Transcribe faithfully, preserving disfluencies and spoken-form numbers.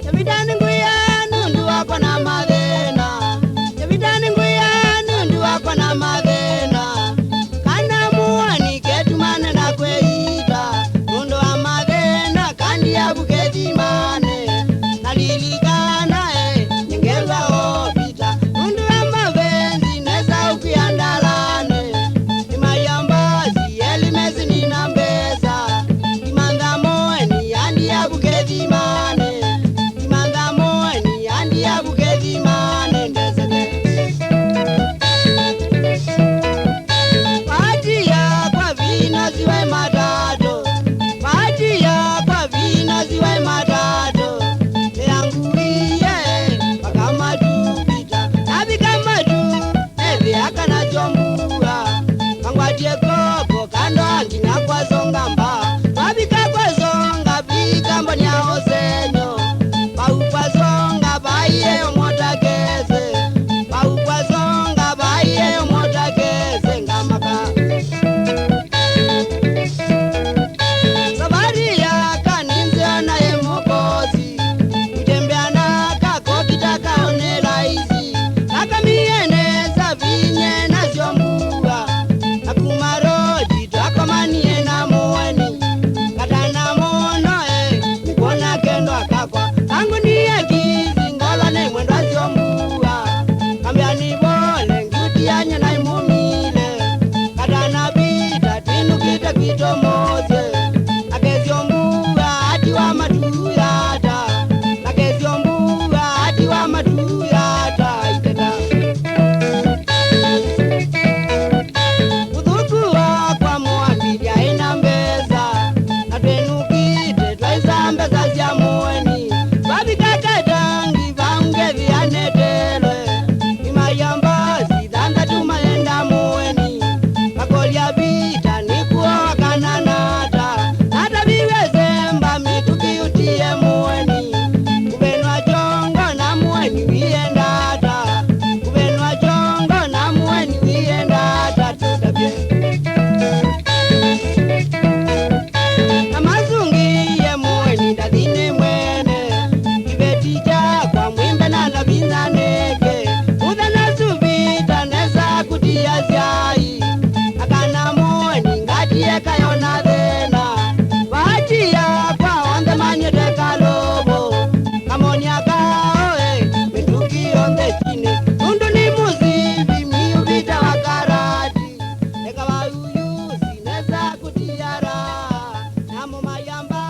Yavitani ngwĩa nũndũ wakwa na mathĩna. Yavitani ngwĩa nũndũ wakwa na mathĩna. Kana mũeni ketumane na kwĩita nũndũ wa mathĩna, kandi yavu kĩthimanĩ. Nalilikana, e, nĩngew'a o vita nũndũ wa mavenzi nesa ũkwĩa ndalanĩ. Nĩmaia mbasi, eli mesi nina mbesa. Imantha mũeni, andi yavu kĩthimanĩ. Imantha mũeni, andi yavu kĩthimanĩ ndesete. Bahati yakwa vino siwe matatu. Bahati yakwa vino siwe matatu. Yangu iye, mpaka matu pita. Nafika matu, ethĩa kana syo mbua. Mangwatie koko kando anginya kwa songa mba. Twavika kwa songa, vika mboni ya ũsenyo. Vau kwa songa, vaiye ũmũtakese. Vau kwa songa, vaiye ũmũtakese, ngamaka. Safari ya kaninzi ona ye mũkosi. Kutembea na kakoti takaone rahisi. Nakamie nesa vinye nasyo mbua. Na kuma roji twakomanie na mũeni. Katana mũno, e, nĩkwona kendwa kakwa. Kangu niye kizi ngolo nĩ mwendwa syo mbua. Kambĩa nĩ vole ngiuti yanye na imumile. Katana vita twinukite kwitũ mũsyĩ. Akesyo mbua ati wa matuyata. Akesyo mbua ati wa matuyata iteta. Ũthũku wakwa mũambĩlya ĩna mbesa. Na twĩnukite twaisa mbesa sya mũeni. Twavika katangi vau ngethi anetelwe. Imaia mbasi thanthatũ mayenda mũeni. Makolya vita nĩkuo akananata. Nataviwe semba mĩtũkĩ ũtie mũeni. Kũvenwa kyongo na mũeni wĩenda ata? Kũvenwa kyongo na mũeni wĩenda ata? Tũtavye. Na masungie mũeni ndathi nĩ mwene. Kĩveti kyakwa mwĩmbe na ndavinyanĩke. Mũthenya suvita nesa kũtia syai. Akana mũeni ngatie kayona thĩna. Vaati yakwa onthe manyĩte kalũvũ. Kamonia kao, e, mĩtũkĩ yonthe chini. Nũndũ nĩ mũsivi miuvita wa karati. Eka vayuyusi nesa kũtiara. Namo mayamba